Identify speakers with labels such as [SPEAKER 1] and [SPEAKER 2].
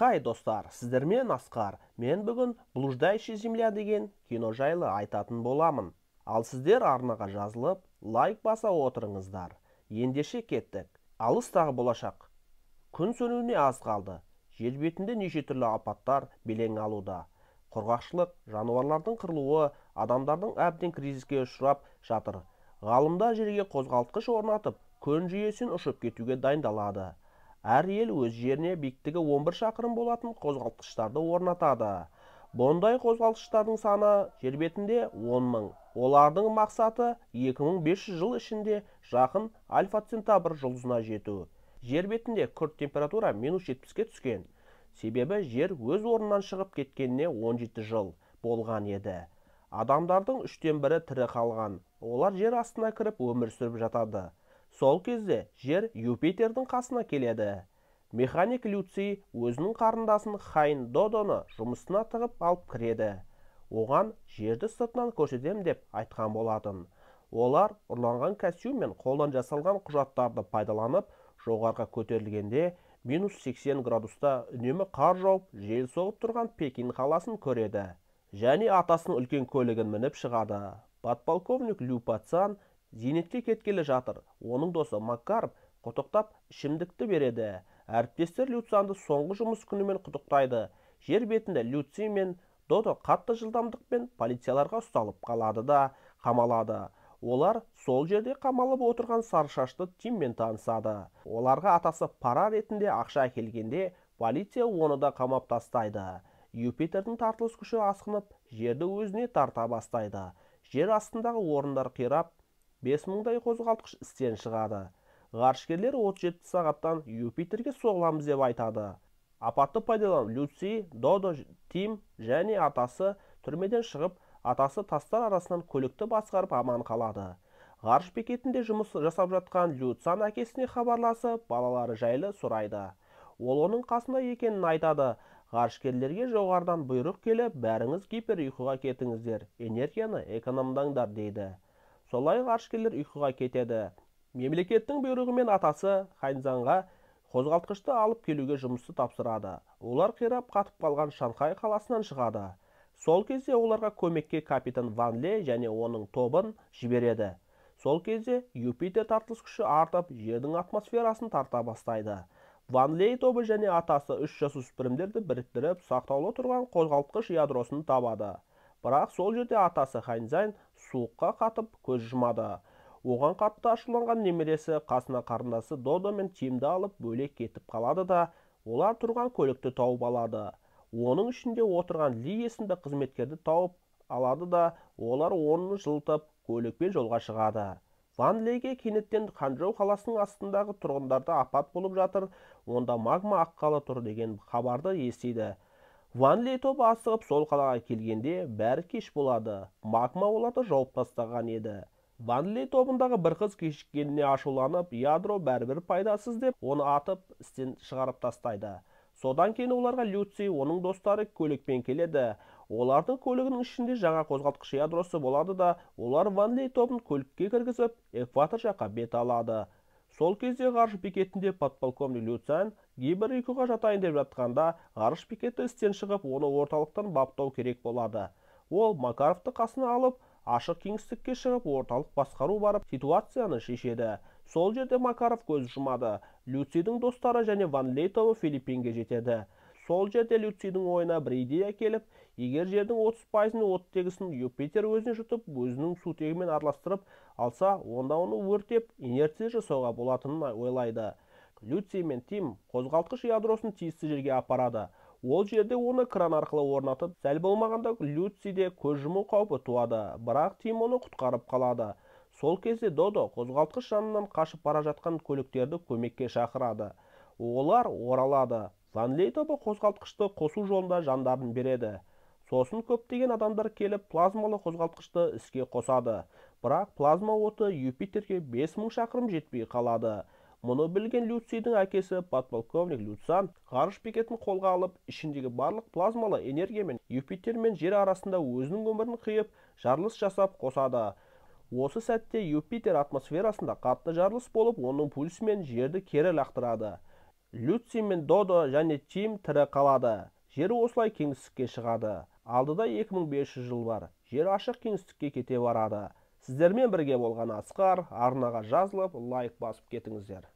[SPEAKER 1] Хай, достар, сіздермен Асқар. Мен бүгін «Блуждающая земля» деген кино жайлы айтатын боламын. Ал сіздер арнаға жазылып, лайк баса отырыңыздар. Ендеше кеттік. Алыстағы болашақ. Күн сөнуіне аз қалды. Жер бетінде неше түрлі апаттар белең алуда. Құрғақшылық, жануарлардың қырылуы, адамдардың әбден кризиске ұшырап жатыр. Ғалымдар жерге қозғалтқыш орнатып, күн жүйесін ұшып кетуге дайындалады. Әр ел өз жеріне биіктігі 11 шақырым болатын қозғалтқыштарды орнатады. Бұндай қозғалтқыштардың саны жер бетінде 10 мың. Олардың мақсаты 2500 жыл ішінде жақын Альфа Центавр жұлдызына жету. Жер бетінде күрт температура минус 70-ке түскен. Себебі жер өз орнынан шығып кеткеніне 17 жыл болған еді. Адамдардың үштен бірі тірі қалған. Олар жер астына кіріп өмір сүріп жатады. Сол кезде жер Юпитердің қасына келеді. Механик Люци өзінің қарындасын Хайн Додоны жұмысына тығып алып кіреді. Оған жерді сыртынан көрсетем деп айтқан болатын. Олар ұрланған костюм мен қолдан жасалған құжаттарды пайдаланып, жоғарға көтерілгенде минус 80 градуста үнемі қар жауып, жел соғып тұрған Пекин қаласын көреді. Және атасының үлкен көлігін мініп шығады. Подполковник Лю Пацан зейнетке кеткелі жатыр. Оның досы Маккарп құттықтап ішімдікті береді. Әріптестер Люцанды соңғы жұмыс күнімен құттықтайды. Жер бетінде Люци мен Додо қатты жылдамдықпен полицияларға ұсталып қалады да қамалады. Олар сол жерде қамалып отырған сарышашты Тиммен танысады. Оларға атасы пара ретінде ақша әкелгенде полиция оны да қамап тастайды. Юпитердің тартылыс күші асқынып, жерді өзіне тарта бастайды. Жер астындағы орындар қирап, 5000-дай қозғалтқыш істен шығады. Ғарышкерлер 37 сағаттан Юпитерге соғыламыз деп айтады. Апатты пайдаланып Люци, Додо, Тим және атасы түрмеден шығып, атасы тастар арасынан көлікті басқарып аман қалады. Ғарыш бекетінде жұмыс жасап жатқан Люцан әкесіне хабарласып, балалары жайлы сұрайды. Ол оның қасында екенін айтады. Ғарышкерлерге жоғарыдан бұйрық келіп, бәріңіз гипер ұйқыға кетіңіздер, энергияны экономдаңдар дейді. Солай ғарышкерлер ұйқыға кетеді. Мемлекеттің бұйрығымен атасы Хайнзанға қозғалтқышты алып келуге жұмысты тапсырады. Олар қирап қатып қалған Шанхай қаласынан шығады. Сол кезде оларға көмекке капитан Ван Ле және оның тобын жібереді. Сол кезде Юпитер тартылыс күші артып, жердің атмосферасын тарта бастайды. Ван Лей тобы және атасы үш жасөспірімдерді біріктіріп, сақтаулы тұрған қозғалтқыш ядросын табады. Бірақ сол жерде атасы Хайнзайн суыққа қатып көз жұмады. Оған қатты ашуланған немересі қасына қарындасы Додо мен Тимді алып бөлек кетіп қалады да, олар тұрған көлікті тауып алады. Оның ішінде отырған Ли есімді қызметкерді тауып алады да, олар оны жылытып, көлікпен жолға шығады. Ван Лейге кенеттен Ханчжоу қаласының астындағы тұрғындарда апат болып жатыр, онда магма аққалы тұр деген хабарды естиді. Ван Лей тобы асығып сол қалаға келгенде бәрі кеш болады. Магма оларды жауып тастаған еді. Ван Лей тобындағы бір қыз кешіккеніне ашуланып, ядро бәрібір пайдасыз деп оны атып істен шығарып тастайды. Содан кейін оларға Люци, оның достары көлікпен келеді. Олардың көлігінің ішінде жаңа қозғалтқыш ядросы болады да, олар Ван Лей тобын көлікке кіргізіп, экватор жаққа бет алады. Сол кезде ғарыш бекетінде подполковник Люцан гибер ұйқыға жатайын деп жатқанда, ғарыш бекеті істен шығып, оны орталықтан баптау керек болады. Ол Макаровты қасына алып, ашық кеңістікке шығып, орталық басқару барып, ситуацияны шешеді. Сол жерде Макаров көз жұмады. Люцидің достары және Ван Лей тобы Филиппинге жетеді. Сол жерде Люцидің ойына бір идея келіп, егер жердің 30%-ын оттегісін Юпитер өзіне жұтып, өзінің сутегімен араластырып алса, онда оны өртеп, инерция жасауға болатынын ойлайды. Люци мен Тим қозғалтқыш ядросын тиісті жерге апарады. Ол жерде оны кран арқылы орнатып, сәл болмағанда Люциде көз жұму қаупі туады, бірақ Тим оны құтқарып қалады. Сол кезде Додо қозғалтқыш жанынан қашып бара жатқан көліктерді көмекке шақырады. Олар оралады. Ван Лей тобы қозғалтқышты қосу жолында жандарын береді. Сосын көптеген адамдар келіп плазмалы қозғалтқышты іске қосады. Бірақ плазма оты Юпитерге 5000 шақырым жетпей қалады. Мұны білген Люцидің әкесі подполковник Люцан ғарыш бекетін қолға алып, ішіндегі барлық плазмалы энергиямен Юпитер мен жер арасында өзінің өмірін қиып, жарылыс жасап қосады. Осы сәтте Юпитер атмосферасында қатты жарылыс болып, оның пульсімен жерді кері лақтырады. Люци мен Додо және Тим тірі қалады. Жер осылай кеңістікке шығады. Алдыда 2500 жыл бар. Жер ашық кеңістікке кете барады. Сіздермен бірге болған Асқар, арнаға жазылып, лайк басып кетіңіздер.